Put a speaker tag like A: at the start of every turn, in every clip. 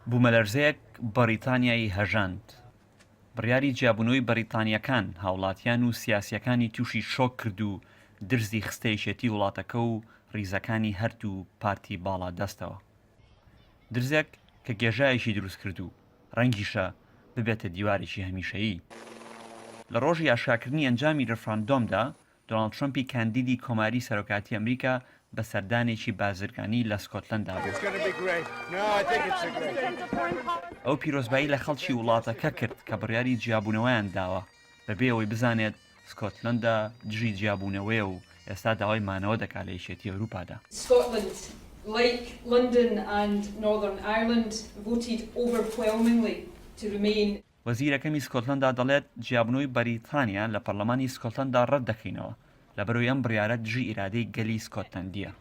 A: بوومەلەرزەیەک بەڕیتانیای هەژاند. بڕیاری جیابوونەوەی بەڕیتانییەکان هاوڵاتیان و سیاسییەکانی تووشی شۆک کرد و درزی خستە یەکێتی وڵاتەکە و ڕیزەکانی هەردوو پارتی باڵادەستەوە. درزێک کە گێژاوێکی دروست کرد و ڕەنگیشە ببێتە دیوارێکی هەمیشەیی. لە ڕۆژی ئاشکراکردنی ئەنجامی ڕیفراندۆمدا، دۆناڵد ترەمپی کاندیدی کۆماری سەرۆکایەتی ئەمریکا بە سەردانێکی بازرگانی لە سکۆتلەندا بوو. ئەو پیرۆزبایی لە خەڵکی وڵاتەکە کرد کە بڕیاری جیابوونەوەیان داوە، بەبێ ئەوەی بزانێت سکۆتلەندا دژی جیابوونەوەیە و ئێستا داوای مانەوە دەکات لە یەکێتی ئەوروپادا.
B: Scotland, like London and Northern Ireland, voted overwhelmingly to remain.
A: وەزیرەکەمی سکۆتلەندا دەڵێت، جیابوونەوەی بەریتانیا لە پەرلەمانی سکۆتلەندا ڕەت دەکەینەوە، لەبەرئەوەی ئەم بڕیارە دژی ئیرادەی گەلی سکۆتلەندییە.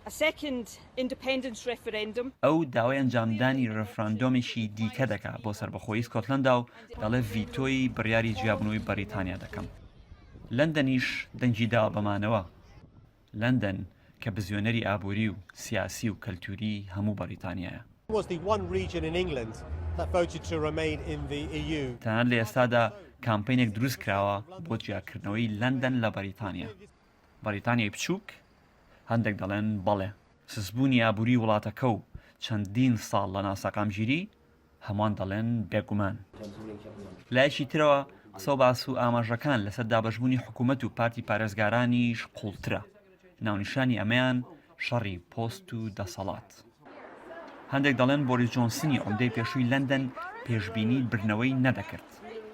A: ئەو داوای ئەنجامدانی ڕێفراندۆمێکی دیکە دەکات بۆ سەربەخۆیی سکۆتلەندا و دەڵێ ڤیتۆی بڕیاری جیابوونەوەی بەریتانیا دەکەم. لەندەنیش دەنگی داوە بە مانەوە. لەندەن کە بزوێنەری ئابووری و سیاسی و کەلتووری هەموو بەڕیتانیایە. تەنانەت لە ئێستادا کامپەینێک دروست کراوە بۆ جیاکردنەوەی لەندەن لە بەڕیتانیا. بەڕیتانیای بچووک؟ هەندێک دەڵێن بەڵێ. سستبوونی ئابووری وڵاتەکە و چەندین ساڵ لە ناسەقامگیری، هەمووان دەڵێن بێگومان. لایەکی ترەوە قسە و باس و ئاماژەکان لەسەر دابەشبوونی حکوومەت و پارتی پارێزگارانیش قووڵترە. ناونیشانی ئەمەیان شەڕی پۆست و دەسەڵات. هەندێک دەڵێن بۆریس جۆنسنی عومدەی پێشووی لەندەن پێشبینی بردنەوەی نەدەکرد.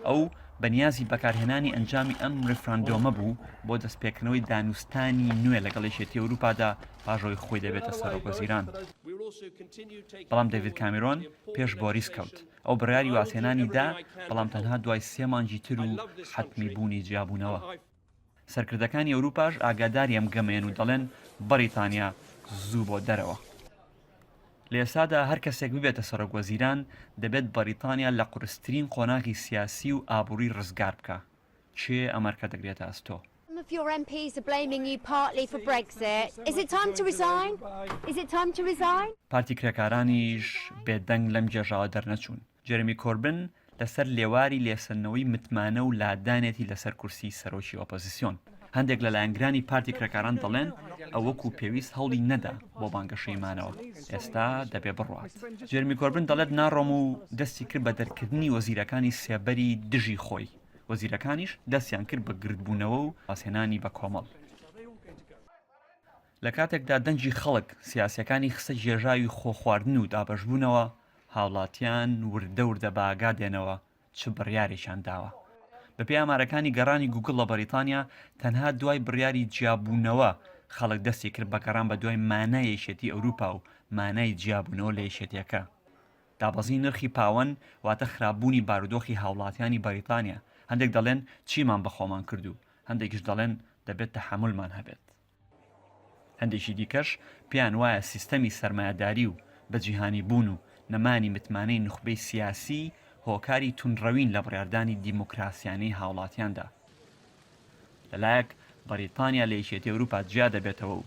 A: ئەو بە نیازی بەکارهێنانی ئەنجامی ئەم ریفراندۆمە بوو بۆ دەستپێکردنەوەی دانوستانی نوێ لەگەڵ یەکێتی ئەوروپادا پاش ئەوەی خۆی دەبێتە سەرۆکوەزیران. بەڵام دەیڤید کامیرۆن پێش بۆریس کەوت. ئەو بڕیاری وازهێنانی دا، بەڵام تەنها دوای سێ مانگی تر و حەتمی بوونی جیابوونەوە. سەرکردەکانی ئەوروپاش ئاگاداری ئەم گەمەیەن و دەڵێن بەڕیتانیا زوو بۆ دەرەوە. لە ئێستادا هەر کەسێک ببێتە سەرۆک وەزیران دەبێت بەڕیتانیا لە قورسترین قۆناغی سیاسی و ئابووری ڕزگار بکا. کێ ئەم ئەرکە دەگرێتە ئەستۆ؟ پارتی کرێکارانیش بێدەنگ لەم گێژاوە دەرنەچوون. جێرمی کۆربن لەسەر لێواری لێسەندنەوەی متمانە و لادانێتی لەسەر کورسی سەرۆکی ئۆپۆزیسیۆن. هەندێک لە لایەنگرانی پارتی کرێکاران دەڵێن ئەو وەکو پێویست هەوڵی نەدا بۆ بانگەشەی مانەوە، ئێستا دەبێ بڕوات. جێرمی کۆربن دەڵێت ناڕۆم و دەستی کرد بە دەرکردنی وەزیرەکانی سێبەری دژی خۆی، وەزیرەکانیش دەستیان کرد بە گردبوونەوە و وازهێنانی بە کۆمەڵ. لە کاتێکدا دەنگی خەڵک سیاسیەکانی خستە گێژاوی خۆخواردن و دابەشبوونەوە، هاوڵاتیان وردە وردە بە ئاگا دێنەوە چ بڕیارێکیان داوە. بەپێی ئامارەکانی گەڕانی گوگڵ لە بەریتانیا، تەنها دوای بڕیاری جیابوونەوە خەڵک دەستی کرد بە گەڕان بە دوای مانای یەکێتی ئەوروپا و مانای جیابوونەوە لە یەکێتیەکە. دابەزینی نرخی پاوەن واتە خراپبوونی بارودۆخی هاوڵاتیانی بەریتانیا، هەندێک دەڵێن چیمان بە خۆمان کرد و هەندێکیش دەڵێن دەبێت تەحەمولمان هەبێت. هەندێکی دیکەش پێیان وایە سیستەمی سەرمایەداری و بەجیهانیبوون و نەمانی متمانەی نوخبەی سیاسی هۆکاری توندڕەوین لە بڕیاردانی دیموکراسیانەی هاوڵاتیاندا. لەلایەک بەریتانیا لە یەکێتی ئەوروپا جیا دەبێتەوە و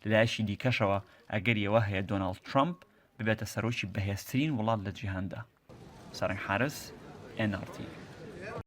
A: لەلایەکی دیکەشەوە ئەگەری ئەوە هەیە دۆناڵد ترەمپ ببێتە سەرۆکی بەهێزترین وڵات لە جیهاندا. سارنگ حارس، ئێن ئاڕ تی.